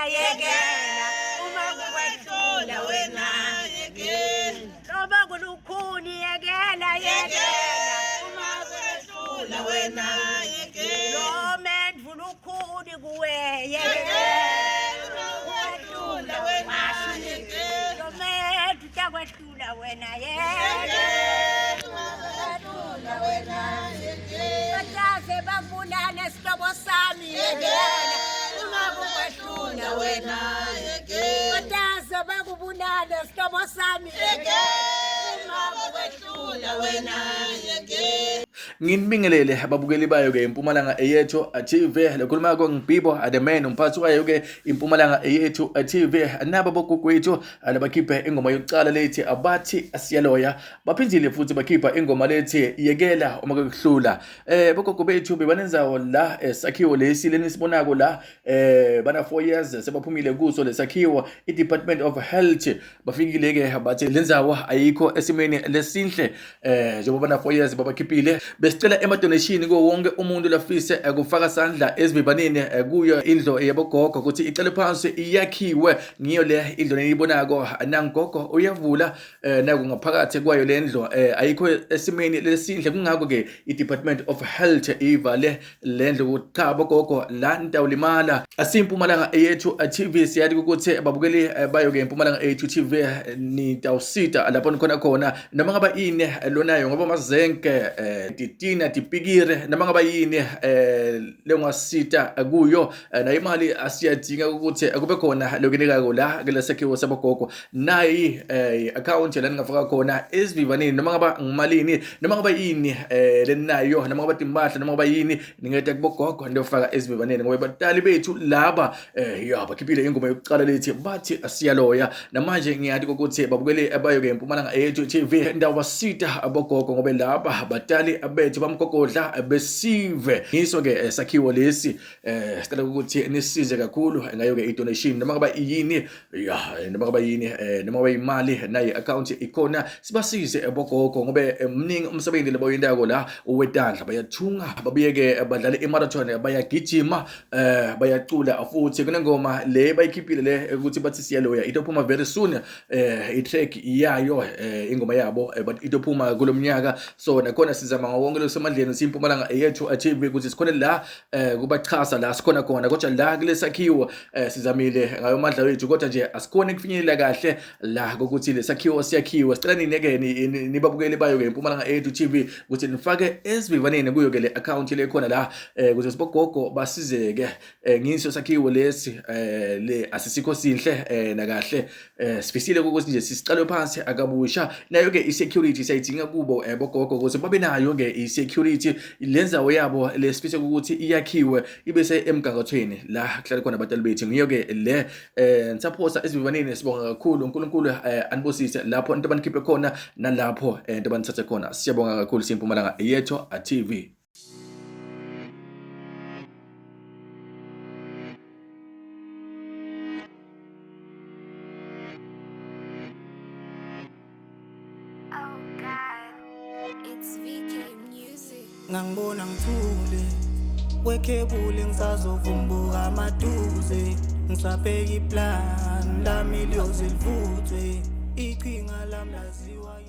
yekela uma kukwehlula wena, noma kulukhuni yekela, yekela uma kukwehlula wena, noma endlulukhuni kuwe, yekela ukwehlula wena, noma endlu wena, yekela ukwehlula wena, bataze bakubulale sihlobo sami, yekela uma kukwehlula wena, bataze bakubulale sihlobo sami, yekela uma kukwehlula wena. Nginibingelele ababukeli bayo ke Impumalanga Eyethu TV. Lekhuluma ko ngiBibo the man, umphathi wayo ke Impumalanga Eyethu TV. Nabo bogugwethu labakhiphe ingoma yokuqala lethi abathi siyaloya, baphindile futhi bakhipha ingoma lethi yekela uma kuhlula. Bogogo bethu bebanenzawo la esakhiwo lesi lenisibonako la, bana 4 years sebaphumile kuso lesakhiwo. I-Department of Health bafikile ke bathi lendzawo ayikho esimeni lesinhle, njengoba bana 4 years babakhiphile. Besicela ema-donation kuwo wonke umuntu lafise kufaka sandla esivivaneni kuyo indlu yabogogo ukuthi icale phansi iyakhiwe. Ngiyo le indlu eniyibonako, nangogo uyavula, naku ngaphakathi kwayo le ndlu, ayikho esimeni lesinhle. Kungakho ke i-Department of Health ivale le ndlu ukuthi cha bogogo, la nitawulimala. Asiyimpumalanga Eyethu TV, siyathi ukuthi babukeli bayo ke Impumalanga Eyethu TV nitawusita lapho nikhona khona, noma ngaba ini lonayo, ngoba mazenke, titina, tipikire, noma ngaba yini lengasita kuyo nayo imali asiyadinga ukuthi kube khona lokunikako la kulesakhiwo sabogogo. Nayi account la ningafaka khona esivivaneni, noma ngaba ngimalini, noma ngaba yini leninayo, noma ngaba timpahla, noma ngaba yini ningeta kubogogo niyofaka esivivaneni, ngoba batali bethu laba ya bakhiphile ingoma yokuqala lethi bathi siyaloya. Namanje ngiyati ukuthi babukeli bayo ke Impumalanga Eyethu TV ndawubasita abogogo, ngoba laba batali bethu bamgogodla besive. Ngiso ke sakhiwo lesi, sicela ukuthi nisize kakhulu ngayo ke i-donation, noma ngaba yini ya, noma ngaba yini, noma ngaba imali, nayi account ikhona, sibasize bogogo ngoba mningi umsebenzi labayentako la wetandla. Bayathunga, babuye-ke badlale i-marathon, bayagijima, bayacula futhi. Kunengoma le bayikhiphile le ukuthi bathi siyaloya, itophuma very soon, i-track yayo, ingoma yabo, but itophuma kulo mnyaka. So nakhona sizama ngawonke losemandleni siyiMpumalanga Eyethu TV ukuthi sikhone la kubachasa la sikhona khona, kodwa la kulesakhiwo sizamile ngayo amandla wethu, kodwa nje asikhoni kufinyelela kahle la kokuthi lesakhiwo siyakhiwe. Sicela nine-ke nibabukeli bayo-ke Impumalanga Eyethu TV ukuthi nifake esivivaneni kuyo ke le account le khona la, ukuze sibogogo basizeke. Ngiso sakhiwo lesi, le asisikho sinhle nakahle. Sifisile ukuthi nje sisicale phansi akabusha. Nayo ke i-security siyayidinga kubo bogogo ukuthi babe nayo ke i-security. Lendzawo yabo lesifise ukuthi iyakhiwe ibe semgangathweni la kuhlala khona abatali bethu, ngiyo ke le. Nisaphosa esivivaneni, sibonga kakhulu. uNkulunkulu anibusise lapho into abanikhiphe khona nalapho into abanithathe khona. Siyabonga kakhulu, siyiMpumalanga Eyethu TV. Oh God, it's VK Music. Ngangibona ngithule kwekhebule, ngisazovumbuka maduze, ngisabheka iplan lami liyoze livuthwe, iqhinga lami laziwa.